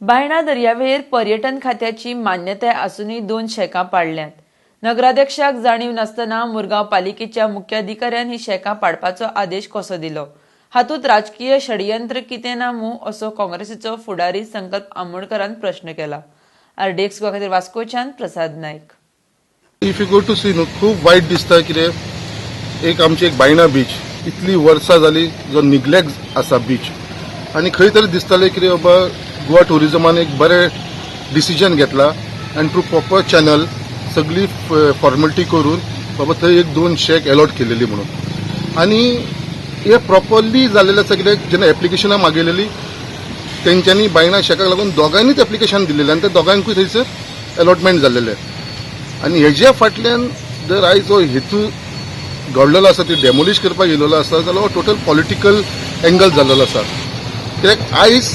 बायणा दर्यावेळेर पर्यटन खात्याची मान्यताय आसूनय दोन शॅकां पाडल्यांत. नगराध्यक्षाक जाणीव नासतना मुरगांव पालिकेच्या मुख्याधिकाऱ्यान ही शॅकां पाडपाचो आदेश कसो दिलो? हातूंत राजकीय षडयंत्र कितें ना मूं, असो काँग्रेसीचो फुडारी संकल्प आमोणकरान प्रश्न केला. आरडीएक्स गोवा खातीर वास्कोच्यान प्रसाद Naik. If you go to see न्हू, खूब वायट दिसता. कितें एक आमची एक बायणा बीच इतली वर्सां जाली जो निग्लेक्ट आसा बीच आनी खंय तरी दिसतालें कितें बाबा, गोवा टुरिजमान एक बरें डिसिजन घेतला आनी थ्रू प्रॉपर चॅनल सगळी फॉर्मेलिटी करून बाबा थंय एक दोन शेक एलॉट केलेली म्हणून. आनी हे प्रॉपरली जाल्लेलें आसा. कित्याक जेन्ना एप्लिकेशनां मागयलेली तेंच्यांनी बायणा शेकाक लागून दोगांयनीच एप्लिकेशन दिलेलें आनी त्या दोगांकूय थंयसर एलॉटमेंट जाल्लेलें. आनी हेज्या फाटल्यान जर आयज जो हेतू घडलेलो आसा, ती डेमोलिश करपाक येयलेलो आसा जाल्यार हो टोटल पॉलिटिकल एंगल जाल्लेलो आसा. कित्याक आयज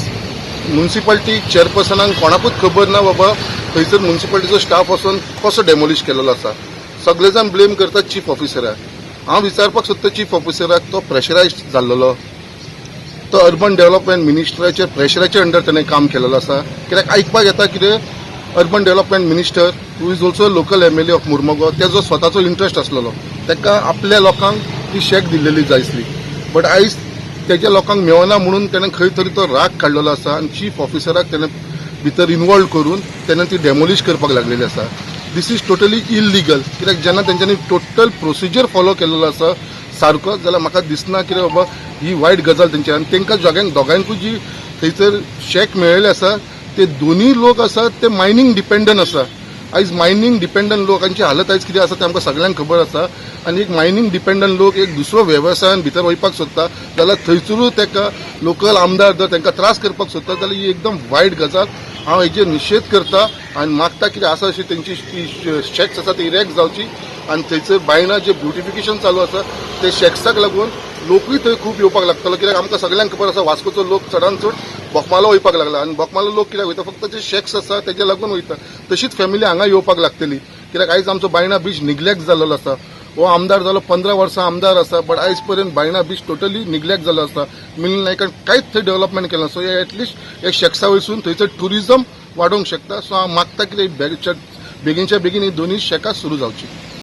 मुन्सिपाल्टी चेअरपर्सनाक कोणाकूच खबर ना बाबा, थंयसर मुन्सिपाल्टीचो स्टाफ वचून कसो डेमोलिश केलेलो आसा. सगळे जाण ब्लेम करतात चीफ ऑफिसराक. हांव विचारपाक सोदता चीफ ऑफिसराक, तो प्रेशरायज जाल्लेलो, तो अर्बन डेव्हलपमेंट मिनिस्टराच्या प्रेशराच्या अंडर ताणें काम केलेलो आसा. कित्याक आयकपाक येता कितें, urban development minister, who is also local MLA of Mormugao, तेजो स्वताचो इंट्रस्ट आसलेलो, ताका आपल्या लोकांक ती शेक दिल्लेली जाय आसली. बट आयज तेज्या लोकांक मेळना म्हणून तेणें खंय तरी तो राग काडलेलो आसा आनी चीफ ऑफिसराक तेणें भितर इनवॉल्व करून तेणें ती डेमोलिश करपाक लागलेली आसा. This is totally illegal. कित्याक जेन्ना तेंच्यांनी टोटल प्रोसिजर फॉलो केलेलो आसा सारको, जाल्यार म्हाका दिसना कितें बाबा ही वायट गजाल तेंची. आनी तांकां दोगांक दोगांकूय जी थंयसर शेक मेळिल्ले आसा, ते दोनूय लोक आसात ते मायनींग डिपेंडंट आसा. आयज मायनींग डिपेंडंट लोकांची हालत आयज कितें आसा तें आमकां सगळ्यांक खबर आसा. आनी एक मायनींग डिपेंडंट लोक एक दुसरो वेवसायान भितर वयपाक सोदता जाल्यार थंयसरूय ताका लोकल आमदार जर तांकां त्रास करपाक सोदता जाल्यार ही एकदम वायट गजाल. हांव हेजेर निशेध करता आनी मागता कितें आसा अशी तेंची ती शॅक्स आसा ती इरेक्ट जावची आनी थंयसर बायणा जे ब्युटिफिकेशन चालू आसा, ते शॅक्साक लागून लोकूय थंय खूब येवपाक लागतलो. कित्याक आमकां सगळ्यांक खबर आसा, वास्कोचो लोक चडान चड बोकमालो वयपाक लागला आनी बोकमालो लोक कित्याक वयता? फक्त जे शॅक्स आसा तेज्या लागून वयता. तशीच फॅमिली हांगा येवपाक लागतली, कित्याक आयज आमचो बायणा बीच निग्लेक्ट जाल्लो आसा. हो आमदार जालो, 15 वर्सां आमदार आसा, बट आयज पर्यंत बायणा बीच टोटली निग्लेक्ट जाल्लो आसा. मिलिंद नायकान कांयच थंय डेव्हलपमेंट केलां. सो हे एटलिस्ट एक शॅक्सा वयसून थंयसर टुरिजम वाडोवंक शकता. सो हांव मागता कितें, बेगीनच्या बेगीन ही दोनूय शॅकां सुरू जावची.